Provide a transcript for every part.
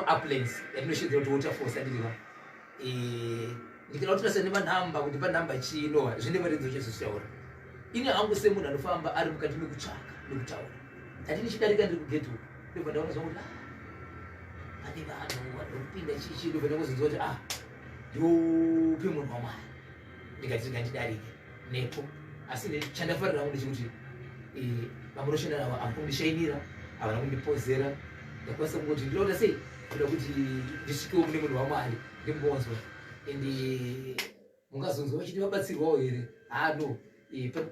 kuuplands yatinoshedzera kuti Waterfalls, andirika? Ndikada kutora nemanhamba kuti panhamba chino zvine maridzo chezvitaura. Ini hangu semunhu anofamba ari mukati mekutsvaka nekutaura, ndati ndichidarika ndiri kugate uku, ndobva ndaona zvangu kuti, ah, pane vanhu vari kupinda chichi. Ndobva ndangozonzwa kuti, ah, ndope munhu waMwari. Ndikati ngandidarike nepo, asi chandafarira hangu ndechekuti vamunoshanda navo havana kundishainira, havana kundipozera. Ndakwanisa kungoti ndinoda sei, ndoda kuti ndisvikewo mune munhu waMwari, ndimbonzwa. And mungazonzwa vachiti vabatsirwawo here? Ha, no.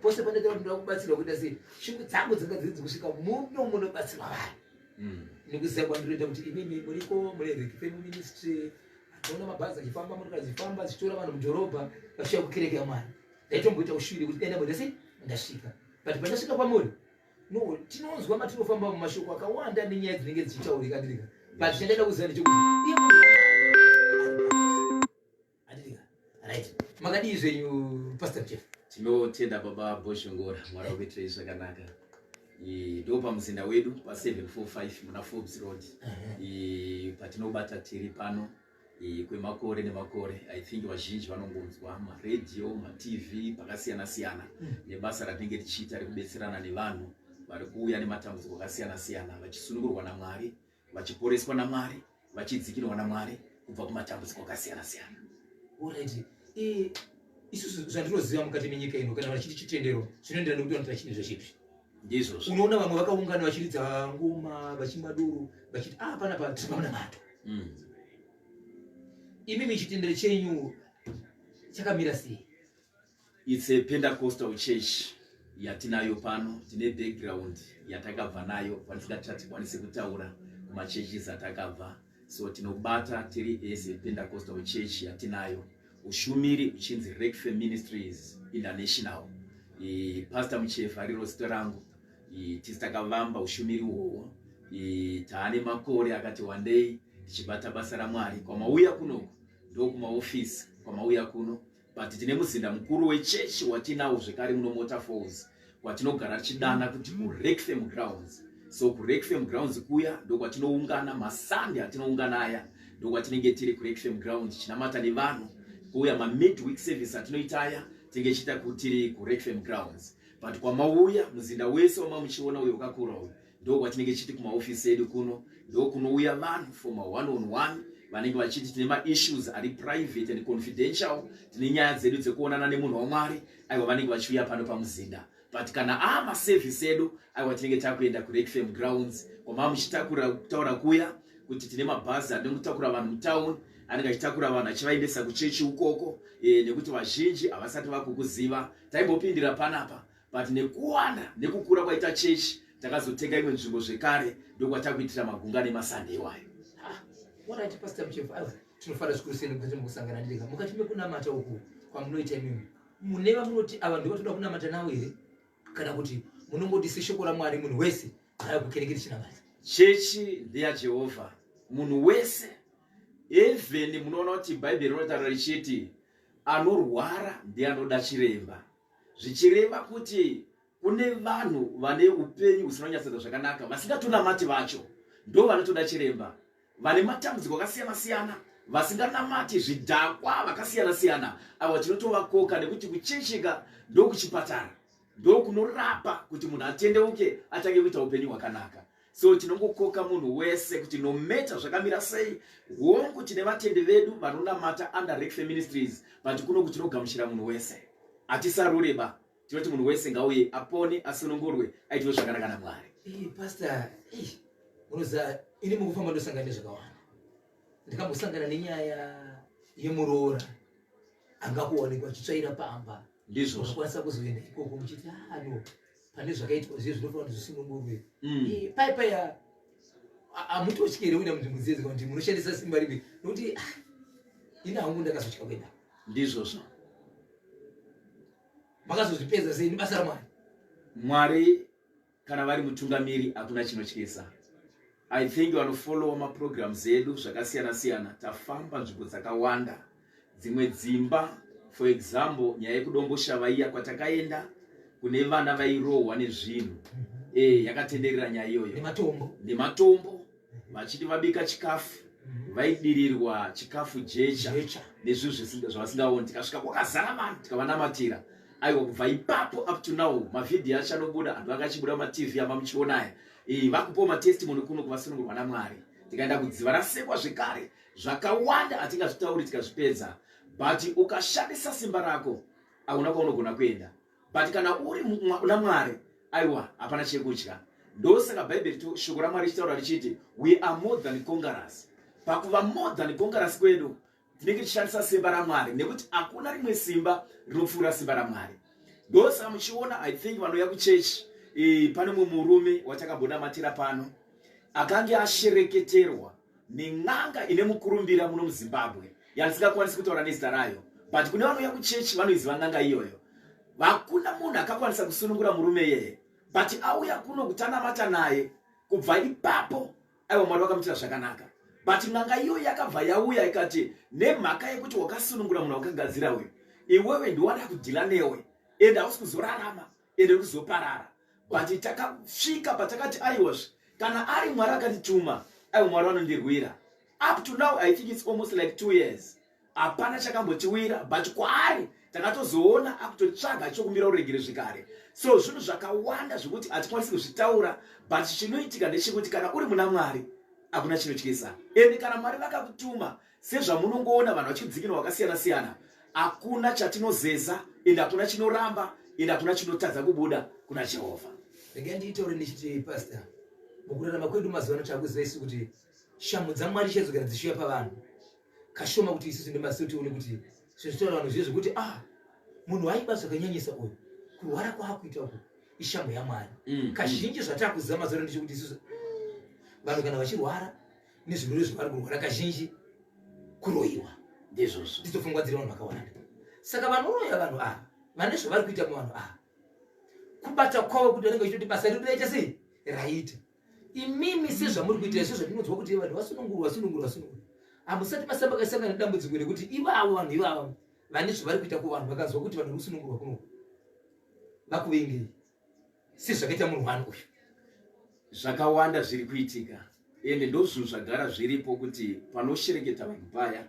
Pose pandataura kuti ndoda kubatsirwa kuita sei, shungu dzangu dzanga dziri dzekusvika muno munobatsirwa vanhu, nekuziva kwandinoita kuti imimi muriko mune Rekfem Ministry. Anoona mabhazi achifamba, motokari dzichifamba, dzichitora vanhu mudhorobha vachiuya kukereke yaMwari. Ndaitomboita ushuviri kuti dai ndamboita sei, ndasvika. But pandasvika kwamuri, no, tinonzwa matinofamba mumashoko akawanda nenyaya dzinenge dzichitaurika, ndirika? But chandaida kuziva ndechekuti iye munhu waMwari, andirika? Right, makadii zvenyu, Pastor Jeff? Tinotenda, Baba Boshongora. Mwari wakuitirei zvakanaka. Ndo pamuzinda wedu pa745 muna Forbes Road, patinobata tiri pano kwemakore nemakore. I think vazhinji vanongonzwa maredhiyo, maTV, pakasiyana siyana nebasa ratinenge tichiita rekubetserana nevanhu vari kuuya nematambudziko akasiyana siyana, vachisunungurwa naMwari, vachiporeswa naMwari, vachidzikinwa naMwari kubva kumatambudziko akasiyana siyana. Alright. Isusu zvandinoziva mukati menyika ino, kana vachiti chitendero, zvinoenderana nekuti vanoita chinhu zvechipi. Ndizvozvo. Unoona vamwe vakaungana vachiridza ngoma, vachimwa doro, vachiti, ah, panapa tiri pamunamato. Imimi chitendero chenyu chakamira sei? It's a Pentecostal church yatinayo pano. Tine background yatakabva nayo patisingatikwanisi kutaura kumachurches atakabva. So tinobata tiri as a Pentecostal church yatinayo, ushumiri uchinzi Rekfem Ministries International. Pastor Muchefa riro zita rangu. Tisi takavamba ushumiri uhwohwo. Taane makore akati wandei tichibata basa raMwari. Kwamauya kunoku ndokumaofisi kwamauya kuno, but tine muzinda mukuru wechechi watinawo zvekare muno Waterfalls, kwatinogara tichidana kuti kuRekfem Grounds. So kuRekfem Grounds kuya ndokwatinoungana maSunday atinoungana aya, ndokwatinenge tiri kuRekfem Grounds tichinamata nevanhu. Kuuya mamidweek service atinoita aya, tinenge tichiita tiri kuRekfem Grounds. But kwamauya, muzinda wese wama muchiona uyo wakakura uyu, ndo kwatinenge tichiti kumaofisi edu kuno. Ndo kunouya vanhu for ma one on one, vanenge vachiti tine maissues ari private and confidential, tine nyaya dzedu dzekuonana nemunhu waMwari. Aiwa, vanenge vachiuya pano pamuzinda. But kana amaservice edu, aiwa, tinenge takuenda kuRekfem Grounds, kwama muchitakura kutaura kuya kuti tine mabhazi anenge kutakura vanhu mutauni, anenge achitakura vanhu achivaendesa kuchechi ukoko, nekuti vazhinji havasati vakukuziva. Taimbopindira panapa, but nekuwanda nekukura kwaita chechi, takazotenga imwe nzvimbo zvekare, ndokwatakuitira magungano emaSunday iwayo. Alright, Pastor Muchefu, aiwa, tinofara zvikuru sei nekuti mukusangana ndirika. Mukati mekunamata uku kwamunoita imimi, mune vamunoti ava ndivo toda kunamata navo here, kana kuti munongoti seshoko raMwari munhu wese aya kukereke tichinamata? Chechi ndeyaJehovha, munhu wese. Even munoona kuti Bhaibheri rinotaura richiti anorwara ndiye anoda chiremba, zvichireva kuti kune vanhu vane upenyu husina kunyatsoita zvakanaka, vasingatonamati vacho ndo vanotoda chiremba, vane matambudziko akasiyana siyana, vasinganamati, zvidhakwa vakasiyana siyana. Ava tinotovakoka nekuti kuchecheka ndokuchipatara, ndokunorapa kuti munhu atendeuke, atange kuita upenyu hwakanaka. So tinongokoka munhu wese kuti no matter zvakamira sei. Hongu, tine vatendi vedu vanonamata under Rekfe Ministries, but kunoku tinogamuchira munhu wese, hatisarure ba. Tinoti munhu wese ngauye, apone, asunungurwe, aitirwe zvakanaka naMwari. Pastor, munoziva ini mukufamba ndosangana nezvakawanda. Ndikambosangana nenyaya yemuroora angakuwanikwa achitsvaira pamba. Ndizvozvo. Unokwanisa kuzoenda ikoko muchiti, ah, no, pane zvakaitwa zviye zvinofanira kuti zvisunungurwe. Pai paya hamutotyi here kuenda munzvimbo dzedzi, kana kuti munoshandisa simba ripi? Nokuti, ah, ini hangu ndakazotya kuenda. Ndizvozvo. Makazozvipedza sei nebasa raMwari? Mwari kana vari mutungamiri, hakuna chinotyisa. I think vanofollowa maprograms edu zvakasiyana siyana, tafamba nzvimbo dzakawanda, dzimwe dzimba. For example, nyaya yekuDomboshava iya kwatakaenda kune vana vairohwa nezvinhu, yakatenderera nyaya iyoyo. Nematombo. Nematombo, vachiti vabika chikafu. Vaidirirwa chikafu jecha nezvinhu zvavasingaoni. Tikasvika kwakazara vanhu, tikavanamatira. Aiwa, kubva ipapo up to now, mavhidhiyo achanobuda, anhu vanga achibuda mumaTV amamuchionaya, vakupawo matestimony kuno kuvasunungurwa naMwari. Tikaenda kudziva rasekwa zvekare. Zvakawanda hatingazvitauri tikazvipedza, but ukashandisa simba rako hauna kwaunogona kuenda. But kana uri una Mwari, aiwa, hapana chekutya. Ndosaka Bhaibheri, shoko raMwari richitaura richiti we are more than conquerors. Pakuva more than conquerors kwedu, tinenge tichishandisa simba raMwari, nekuti hakuna rimwe simba rinopfuura simba raMwari. Ndosaka muchiona, I think vanouya kuchechi, pane mumwe murume watakambondamatira pano akange ashereketerwa nen'anga ine mukurumbira muno muZimbabwe yandisingakwanisi kutaura nezita rayo, but kune vanouya kuchechi vanoiziva n'anga iyoyo. Hakuna munhu akakwanisa kusunungura murume iyeye, but auya kuno kutanamata naye, kubva ipapo, aiwa, Mwari vakamuitira zvakanaka. But n'anga iyoyo yakabva yauya ikati, "Nemhaka yekuti wakasunungura munhu wakagadzira uyu, iwewe ndiwada kudhila newe, ende hausi kuzorarama, ende kuzoparara." But takasvika patakati, "Aiwazve, kana ari Mwari akatituma, aiwa, Mwari vanondirwira." Up to now, I think it's almost like 2 years, hapana chakambotiwira. But kwaari takatozoona akutotsvaga chokumbira uregere zvekare. So zvinhu zvakawanda zvekuti hatikwanisi kuzvitaura, but chinoitika ndechekuti kana uri muna Mwari hakuna chinotyisa. Ende kana Mwari vakakutuma, sezvamunongoona vanhu vachidzikinwa vakasiyana siyana, hakuna chatinozeza, ende hakuna chinoramba, ende hakuna chinotadza kubuda kuna Jehovha. Regai ndiitaure ndichiti, Pastor, mukurarama kwedu mazuva ano takuziva isu kuti shamhu dzaMwari chaidzo kana dzichiuya pavanhu kashoma, kuti isusu nemaziso tione kuti zvezvitaura vanhu zviye zvekuti, ah, munhu aiba zvakanyanyisa uyu, kurwara kwaakuita uku ishamhu yaMwari. Kazhinji zvatakuziva mazuva ano ndechekuti isusu, vanhu kana vachirwara nezvirwere zvavari kurwara, kazhinji kuroyiwa. Ndizvozvo. Ndidzo pfungwa dziri vanhu vakawanda. Saka vanoroya vanhu ava vane zvavari kuita muvanhu ava, kubata kwavo kuti vanenge vachitoti basa redu raita sei, raita. Imimi sezvamuri kuita izvo, zvatinonzwa kuti vanhu vasunungurwa, vasunungurwa, vasunungurwa, hamusati masamba kasangana nedambudziko rekuti ivavo vanhu ivavo vane zvavari kuita kuvanhu vakanzwa kuti vanhu vari kusunungurwa kuno vakuvengei, sezvakaita munhu wani uyu? Zvakawanda zviri kuitika, ende ndo zvinhu zvagara zviripo kuti panoshereketa vanhu paya,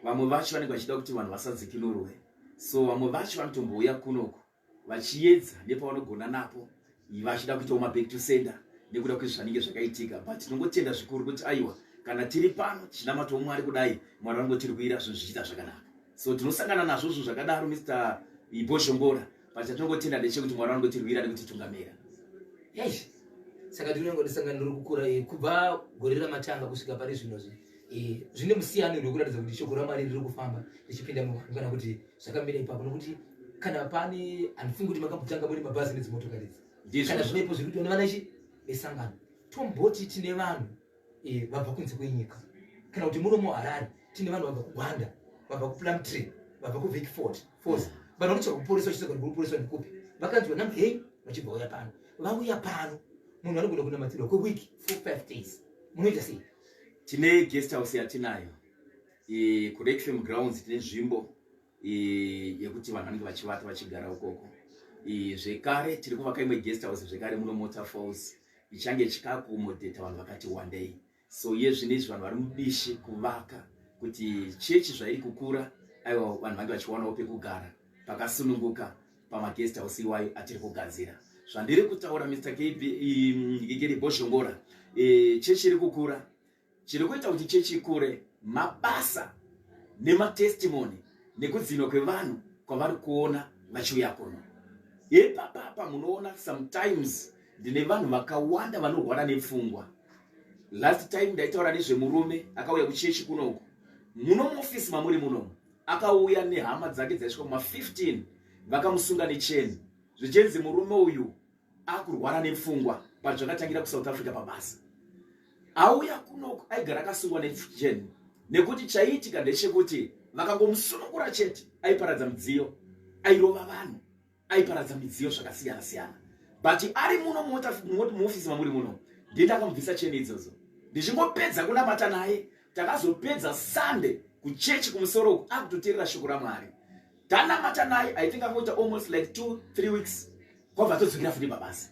vamwe vacho vanenge vachida kuti vanhu vasadzikinurwe. So vamwe vacho vanotombouya kunoku vachiedza nepavanogona napo, vachida kuitawo maback to sender nekuda kwezvanenge zvakaitika. But tinongotenda zvikuru kuti, aiwa, kana tiri pano tichinamatawo Mwari kudai, Mwari vanongotirwira, zvinhu zvichiita zvakanaka. So tinosangana nazvo zvinhu zvakadaro, Mr Boshongora, but chatinongotenda ndechekuti Mwari vanongotirwira nekutitungamira. Eish. Saka tinenge tisangano riri kukura, kubva gore ramatanga kusvika pari zvinozvi, zvine musiyano wekuratidza kuti shoko raMwari riri kufamba richipinda muvanhu, kana kuti zvakamira ipapo? Nokuti kana pane, handifungi kuti makambotanga muri mabhazi nedzimotokari idzi, kana zvinoipo zviri kuitwa nevana ichi vesangano. Tomboti tine vanhu vabva kunze kwenyika, kana kuti muno muHarare tine vanhu vabva kuGwanda, vabva kuPlumtree, vabva kuVic Falls, vanhu vanotsvaka kuporeswa, chisoka kuporeswa ndikupi? Vakanzwa namba, hei, vachibva uya pano. Vauya pano, munhu anogona kunamatirwa kwewiki, 4, 5 days. Munoita sei? Tine guest house yatinayo kuRekfam Grounds. Tine nzvimbo yekuti vanhu vanenge vachivata, vachigara ukoko. Zvekare tiri kuvaka imwe guest house zvekare muno Waterfalls, ichange ichikaaccommodata vanhu vakati wandei. So iye zvino izvi vanhu vari mubishi kuvaka kuti chechi zvairi kukura, aiwa, vanhu vange vachiwanawo pekugara pakasununguka pamaguest house iwayo atiri kugadzira. Zvandiri kutaura, Mr KB Gigiri Boshongora, chechi iri kukura. Chiri kuita kuti chechi ikure mabasa nematestimony nekudzinwa kwevanhu kwavari kuona vachiuya kuno. Ipapapa munoona sometimes ndine vanhu vakawanda vanorwara nepfungwa. Last time ndaitaura nezvemurume akauya kuchechi kunoku, muno muofisi mamuri munomu. Akauya nehama dzake dzaisvika kuma15, vakamusunga necheni, zvichinzi murume uyu akurwara nepfungwa, but zvakatangira kuSouth Africa pabasa. Auya kunoku aigara akasungwa necheni, nekuti chaiitika ndechekuti vakangomusunungura chete aiparadza midziyo, airova vanhu, aiparadza midziyo zvakasiyana siyana. But ari muno muofisi mamuri muno, ndiye ndakamubvisa cheni idzodzo. Ndichingopedza kunamata naye, takazopedza Sunday kuchechi kumusoro uku, akutoteerera shoko raMwari. Tanamata naye, I think akangoita almost like 2, 3 weeks, kwabva atodzokera futi pabasa.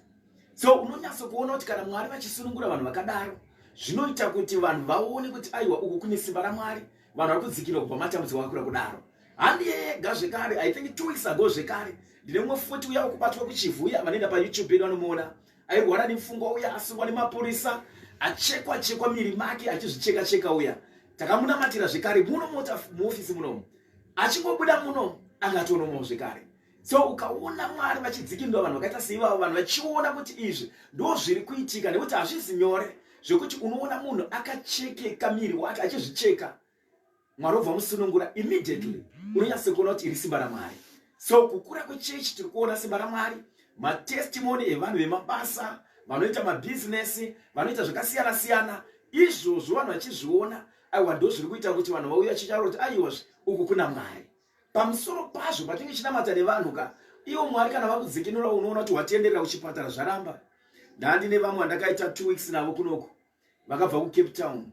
So unonyatsokuona kuti kana Mwari vachisunungura vanhu vakadaro, Zvinoita kuti vanhu vaone kuti aiwa, uku kune simba raMwari, vanhu vari kudzikirwa kubva matambudziko akakura kudaro. Handiye yega zvekare, I think 2 weeks ago zvekare ndine mumwe futi uya wekubatwa kuChivhu uya, vanoenda paYouTube yedu vanomuona, airwara nepfungwa uya, asungwa nemapurisa, achekwa chekwa miri make, achizvicheka cheka uya. Takamunamatira zvekare muno mota muofisi munomu, achingobuda muno angatonomawo zvekare. So ukaona Mwari vachidzikinura vanhu vakaita seivavo, vanhu vachiona kuti izvi ndo zviri kuitika, nekuti hazvisi nyore zvekuti unoona munhu akachekeka miri wake achizvicheka, Mwari obva musunungura immediately, unonyatso kuona kuti iri simba raMwari. So kukura kwechechi tiri kuona simba raMwari, matestimony evanhu vemabasa, vanoita mabhizinesi, vanoita zvakasiyana siyana. Izvozvo vanhu vachizviona, aiwa, ndo zviri kuita kuti vanhu vauya vachitaura kuti aiwa, uku kuna Mwari. Pamusoro pazvo, patinge chinamata nevanhu ka, ivo Mwari kana vakudzikinura, unoona kuti watenderera kuchipatara zvaramba. Ndandine vamwe vandakaita 2 weeks navo kunoku, vakabva kuCape Town.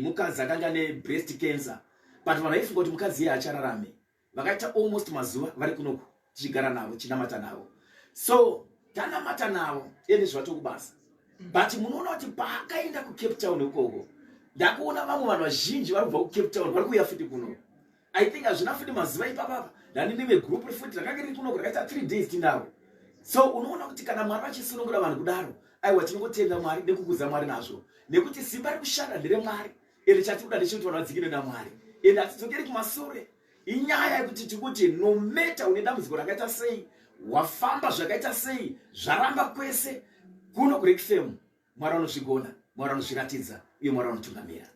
Mukadzi akanga nebreast cancer, but vanhu vaifunga kuti mukadzi iye achararame. Vakaita almost mazuva vari kunoku, tichigara navo, tichinamata navo. So tanamata navo, ende zvatokubasa, but munoona kuti paakaenda kuCape Town ikoko, ndakuona vamwe vanhu vazhinji vari kubva kuCape Town vari kuuya futi kuno. I think hazvina futi mazuva ipapapa, ndani nevegroup futi rakanga riri kunoko, rakaita 3 days tinavo. So unoona kuti kana Mwari vachisunungura vanhu kudaro, aiwa, tinongotenda Mwari nekukudza Mwari nazvo, nekuti simba rekushanda nderemwari. Ende chatiri kuda ndechekuti vanhu vadzikire naMwari, ende hatidzokeri kumasure. Inyaya yekuti tikuti no matter une dambudziko rakaita sei, wafamba zvakaita sei, zvaramba kwese, kuno kuRekfem Mwari anozvigona, Mwari anozviratidza, uye Mwari anotungamira.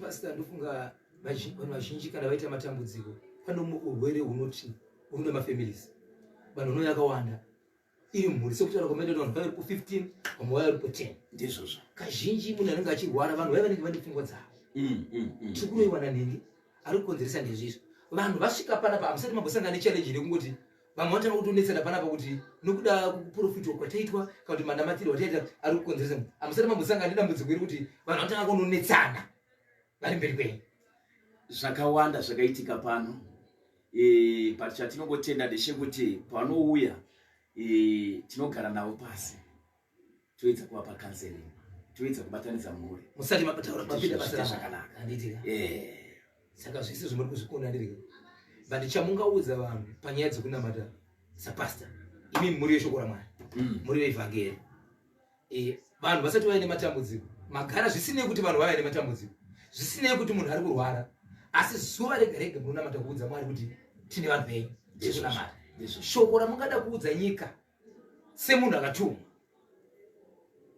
Pastor, ndofunga vanhu vazhinji kana vaita matambudziko, pane umwe urwere hunoti hunoda mafamilies, vanhu vanouya akawanda iri mhuri. Sekutaura kwamaita kuti vanhu vaiva varipo 15, vamwe vaiva varipo 10. Ndizvozvo. Kazhinji munhu anenge achirwara, vanhu vaiva vanenge vane pfungwa dzavo, tiri kuroiwa nanhingi, ari kukonzeresa ndezvizvo. Vanhu vasvika panapa, hamusati mambosangana nechallenge nekungoti vamwe vanotanga kutonetsana panapa kuti nokuda kuprofitwa kwataitwa kana kuti manamatiro wataita ari kukonzeresa? Hamusati mambosangana nedambudziko iri kuti vanhu vanotanga kunonetsana vari mberi kwenyu? Zvakawanda zvakaitika pano, but chatinongotenda ndechekuti panouya, tinogara navo pasi, toedza kuvapa counseling, toedza kubatanidza mhuri. Musati mapataura mapinda basa Zviite zvakanaka. Handitika? Eh. Saka zvese zvimuri kuzvikona, ndirika, but chamungaudza vanhu panyaya dzekunamata sapastor, imi muri yeshoko raMwari, muri veivhangeri, vanhu vasati vaine matambudziko, magara zvisinei kuti vanhu vava nematambudziko, zvisinei kuti munhu ari kurwara, asi zuva rega rega munonamata kuudza Mwari kuti tine vanhu venyu tikunamata. Ndizvo. Shoko ramungada kuudza nyika semunhu akatumwa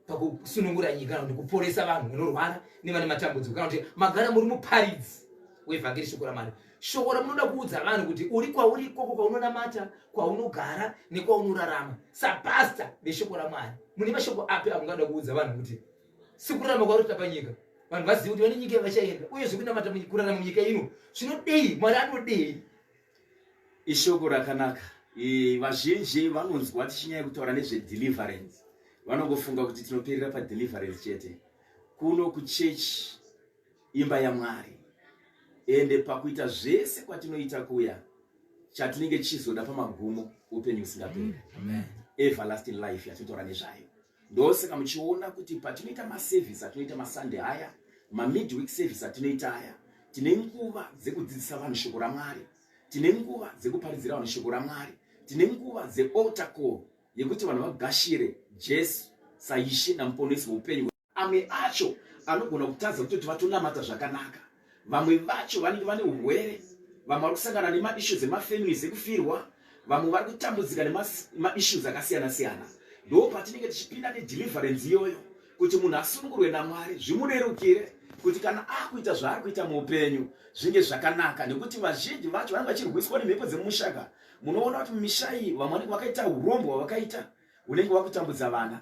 pakusunungura nyika kana kuti kuporesa vanhu vanorwara nevane matambudziko, kana kuti magara muri muparidzi wevhangeri, shoko raMwari, shoko ramunoda kuudza vanhu kuti uri kwauri ikoko kwaunonamata, kwaunogara nekwaunorarama, sapasta veshoko raMwari, mune mashoko api amungada kuudza vanhu kuti sekurarama kwauri kuita panyika, vanhu vazive kuti vane nyika yavachaenda, uye zvekunamata kurarama munyika ino zvinodei, Mwari anodei? Ishoko rakanaka. Vazhinji vanonzwa tichinyanya kutaura nezvedeliverance, vanongofunga kuti tinoperera padeliverance chete. Kuno kuchechi imba yaMwari, ende pakuita zvese kwatinoita kuya, chatinenge tichizoda pamagumo upenyu husingaperi, everlasting life yatinotaura nezvayo. Ndosaka muchiona kuti patinoita maservice atinoita maSunday aya, mamidweek service atinoita aya, tine nguva dzekudzidzisa vanhu shoko raMwari, tine nguva dzekuparidzira vanhu shoko raMwari, tine nguva dzealtar call yekuti vanhu vagashire Jesu saIshe naMuponesi weupenyu. Amwe acho anogona kutadza kutoti vatonamata zvakanaka. Vamwe vacho vanenge vane urwere, vamwe vari kusangana nemaissues emafamilies ekufirwa, vamwe vari kutambudzika nemaissues akasiyana siyana. Ndo patinenge tichipinda nedeliverance iyoyo, kuti munhu asunungurwe naMwari, zvimurerukire kuti kana akuita zvaari kuita muupenyu zvinge zvakanaka, nekuti vazhinji vacho vanenge vachirwiswa nemhepo dzemushaka. Munoona kuti mumisha iyi vamwe vanenge vakaita urombo hwavakaita unenge wakutambudza vana,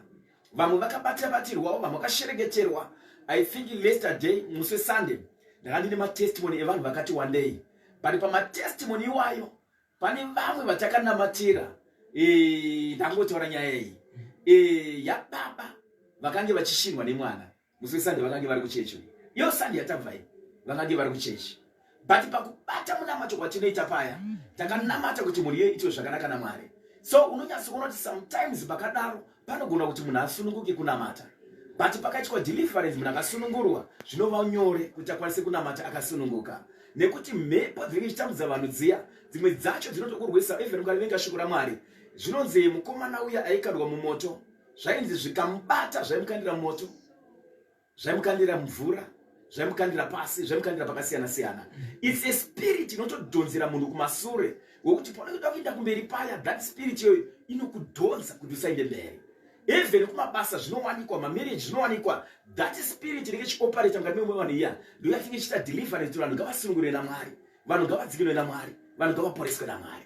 vamwe vakabatira batirwawo, vamwe vakashereketerwa. I think yesterday, musi weSunday, ndanga ndine matestimony evanhu vakati wandei, but pamatestimony iwayo pane vamwe vatakanamatira. Ndangotaura nyaya iyi yababa vakange vachishinwa nemwana. Musi weSunday vakange vari kuchechi, iyo Sunday yatabva iyi, vakange vari kuchechi, but pakubata munamato kwatinoita paya, takanamata kuti mhuri iyo itwe zvakanaka naMwari. So unonyatsokuona kuti sometimes pakadaro panogona kuti munhu asununguke kunamata. But pakaitwa deliverance, munhu akasunungurwa, zvinova nyore kuti akwanise kunamata akasununguka, nekuti mhepo dzinenge ichitambudza vanhu dziya, dzimwe dzacho dzinotokurwisa. Even mukaverenga shoko raMwari, zvinonzi mukomana uya aikandwa mumoto, zvainzi zvikamubata zvaimukandira mumoto, zvaimukandira mvura, zvaimukandira pasi, zvaimukandira pakasiyana siyana. It's a spirit inotodhonzera munhu kumasure, wekuti paunoda kuenda kumberi paya, that spirit iyoyo inokudhonza kuti usaende mberi. Even kumabasa zvinowanikwa, mamarriage zvinowanikwa, that spirit inenge ichioperata mukati memwe vanhu iya. Ndo yatinge ichiita deliverance kuti vanhu ngavasunungurwe naMwari, vanhu ngavadzikinwe naMwari, vanhu ngavaporeswe naMwari.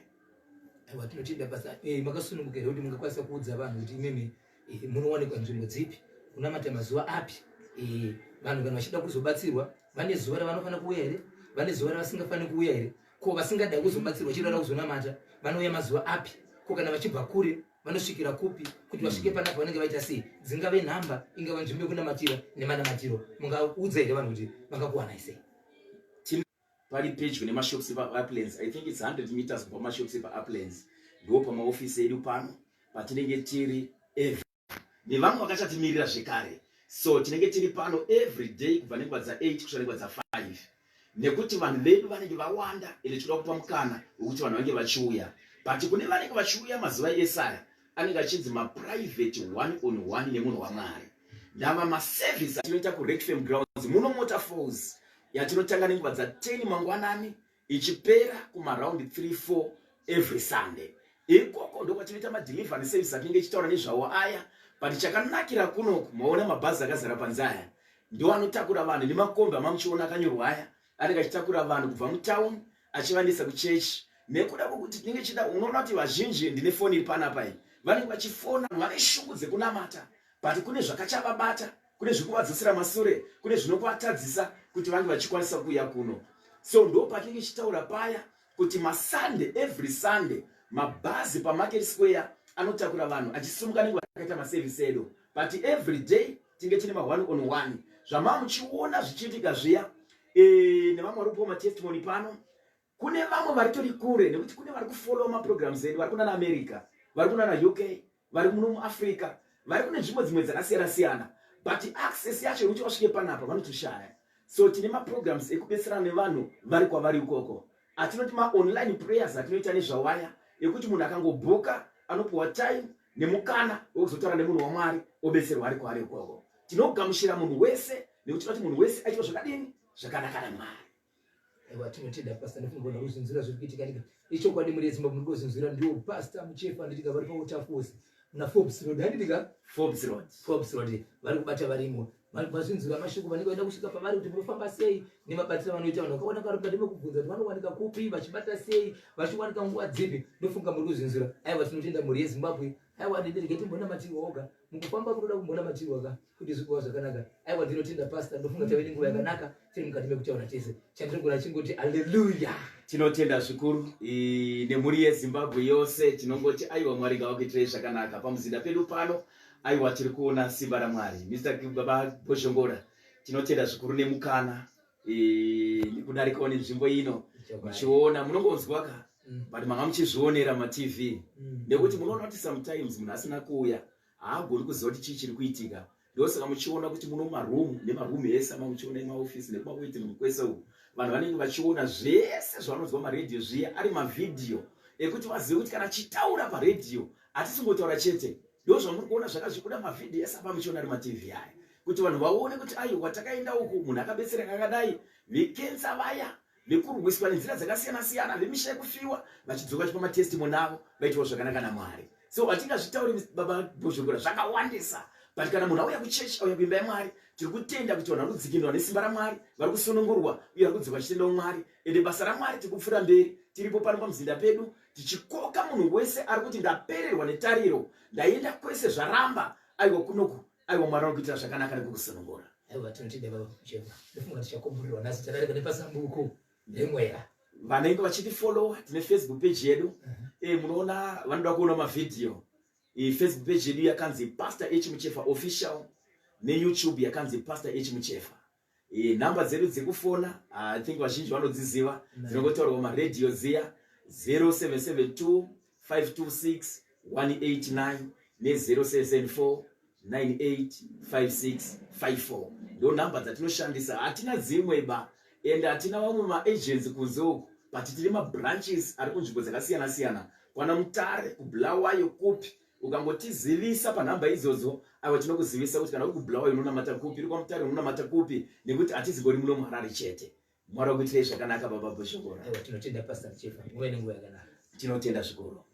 Aiwa, tinotenda basa. Makasununguka here kuti mungakwanisa kuudza vanhu kuti imimi munowanikwa nzvimbo dzipi, kunamata mazuva api? Vanhu kana vachida kuzobatsirwa, vane zuva ravanofanira kuuya here? Vane zuva ravasingafaniri kuuya here? Ko vasingada kuzobatsirwa, vachida kuzonamata, vanouya mazuva api? Ko kana vachibva kure, vanosvikira kupi? Kuti vasvike panapa vanenge vaita sei? Dzingave nhamba, ingava nzvimbo yekunamatira nemanamatiro, mungaudza here vanhu kuti vangakuwanai sei? Pari pedyo nemashops epaUplands. I think it's 100 meters kubva kumashops epaUplands, ndo pamaofisi edu pano patinenge tiri every, nevamwe vakachatimirira zvekare. So tinenge tiri pano every day kubva nenguva dza8 kusvika nenguva dza5, nekuti vanhu vedu vanenge vawanda, ende tinoda kupa mukana wekuti vanhu vange vachiuya. But kune vanenge vachiuya mazuva esaya, anenge achinzi maprivate one on one nemunhu waMwari. Ndava maservice atinoita kuRekfam Grounds muno Waterfalls, yatinotanga nenguva dza10 mangwanani, ichipera kumaround 3 4 every Sunday. Ikoko ndokwatinoita madelivery service atinenge ichitaura nezvawo aya. But chakanakira kunoku, maona mabhazi akazara panze aya, ndo anotakura vanhu nemakombi amamuchiona akanyorwa aya, anenge achitakura vanhu kubva mutauni achivaendesa kuchechi. Nekuda kwokuti tinenge chida, unoona kuti vazhinji, ndine foni iri panapa iyi, vanenge vachifona, vane shungu dzekunamata, but kune zvakachavabata, kune zvekuvadzosera masure, kune zvinokuvatadzisa kuti vange vachikwanisa kuuya kuno. So ndo patinenge tichitaura paya kuti maSunday, every Sunday, mabhazi paMarket Square anotakura vanhu achisimuka nenguva akaita maservice edu. But every day tinge tine ma1 on 1 zvamava muchiona zvichiitika zviya. Nevamwe vari kupiwa matestimony pano, kune vamwe vari tori kure, nekuti kune vari kufollowa maprograms edu vari kunana America, vari kunana UK, vari muno muAfrica, vari kune nzvimbo dzimwe dzakasiyana siyana, but access yacho yekuti vasvike panapa vanotoshaya. So tine maprograms ekubetserana nevanhu vari kwavari ikoko, atinoti maonline prayers atinoita nezvawaya, ekuti munhu akangobhuka anopiwa time nemukana wekuzotaura nemunhu waMwari, obetserwa ari kwaari ikoko. Tinogamuchira munhu wese, nekuti tinoti munhu wese aitwa zvakadini? Zvakanaka naMwari. Aiwa, tinotenda, Pastor. Ndifungona kuzvinzwira zviri kuitika tika ichokwadi. Muri yeZimbabwe, muri kuzvinzwira, ndiwo Pastor Muchefa, handitika? Vari paWaterfalls muna Forbes Road, handitika? Forbes Road. Forbes Road, vari kubata varimo. Mazvinzwira mashoko, vanenge vaida kusvika pavari, kuti munofamba sei nemabatiro vanoita vanhu vakaona vari mukati mekubvunza kuti vanowanika kupi, vachibata sei, vachiwanika nguva dzipi. Ndofunga muri kuzvinzwira. Aiwa, tinotenda mhuri yeZimbabwe. Aiwa, ndirege timbonamatirwa oga mukufamba, munoda kumbonamatirwa ka kuti zvigova zvakanaka. Aiwa, ndinotenda, Pastor. Ndofunga tave nenguva yakanaka tiri mukati mekutaura tese. Chandinogona chingoti aleluya. Tinotenda zvikuru nemhuri yeZimbabwe yose. Tinongoti aiwa, Mwari ngavakuitirei zvakanaka pamuzinda pedu pano. Aiwa, tiri kuona simba raMwari. Mr Baba Bozhongora, tinotenda zvikuru nemukana nekudarikawo nenzvimbo ino muchiona. Munongonzwa ka, but manga muchizvionera maTV, nekuti munoona kuti sometimes munhu asina kuuya haagoni kuziva kuti chii chiri kuitika. Ndosaka muchiona kuti muno maroom nemaroom ese ama muchiona emaofisi nekumawaiting room kwese uku, vanhu vanenge vachiona zvese zvavanonzwa maredhiyo zviya ari mavhidhiyo, ekuti vazive kuti kana chitaura paredhiyo hatisingotaura chete. Ndo zvamuri kuona zvakazvibuda mavhidhiyo ese apa muchiona ari maTV aya, kuti vanhu vaone kuti aiwa, takaenda uku, munhu akabetsereka akadai, vekensa vaya, vekurwiswa nenzira dzakasiyana siyana, vemisha yekufiwa, vachidzoka vachipa matestimony avo, vaitwa zvakanaka naMwari. So hatingazvitauri, Baba Bozhongora, zvakawandisa, but kana munhu auya kuchechi, auya kuimba yaMwari, tiri kutenda kuti vanhu vari kudzikinurwa nesimba raMwari, vari kusunungurwa uye vari kudzoka vachitendawo Mwari. Ende basa raMwari tiri kupfuura mberi, tiripo pano pamuzinda pedu, tichikoka munhu wese ari kuti ndapererwa netariro, ndaenda kwese zvaramba. Aiwa, kunoku, aiwa, Mwari ari kuitira zvakanaka nekukusunungura. Aiwa, tinotenda, Baba Muchefa. Ndofunga tichakomborerwa nhasi, tadarika nepasambuko remweya. Vanenge vachitifollowa, tine Facebook page yedu. Munoona vanoda kuona mavhidhiyo, Facebook page yedu yakanzi Pastor H Muchefa Official, neYouTube yakanzi Pastor H Muchefa. Nhamba dzedu dzekufona, I think vazhinji vanodziziva, dzinongotaurwa maredhiyo dziya, 0772 526 189 ne0774. 985654 ndo nhamba dzatinoshandisa. Hatina dzimwe ba, and hatina vamwe maagency kunze uku, but tine mabranches ari kunzvimbo dzakasiyana siyana, kwana Mutare, kuBulawayo, kupi. Ukangotizivisa panhamba idzodzo, aiwa, tinokuzivisa kuti kana uri kuBulawayo unonamata kupi, uri kwaMutare unonamata kupi, nekuti hatizingori muno muHarare chete. Mwari wakuitirei zvakanaka, Baba Bhoshongora. Aiwa, tinotenda, Pastor Chefa, nguva nenguva yakanaka. Tinotenda zvikuru.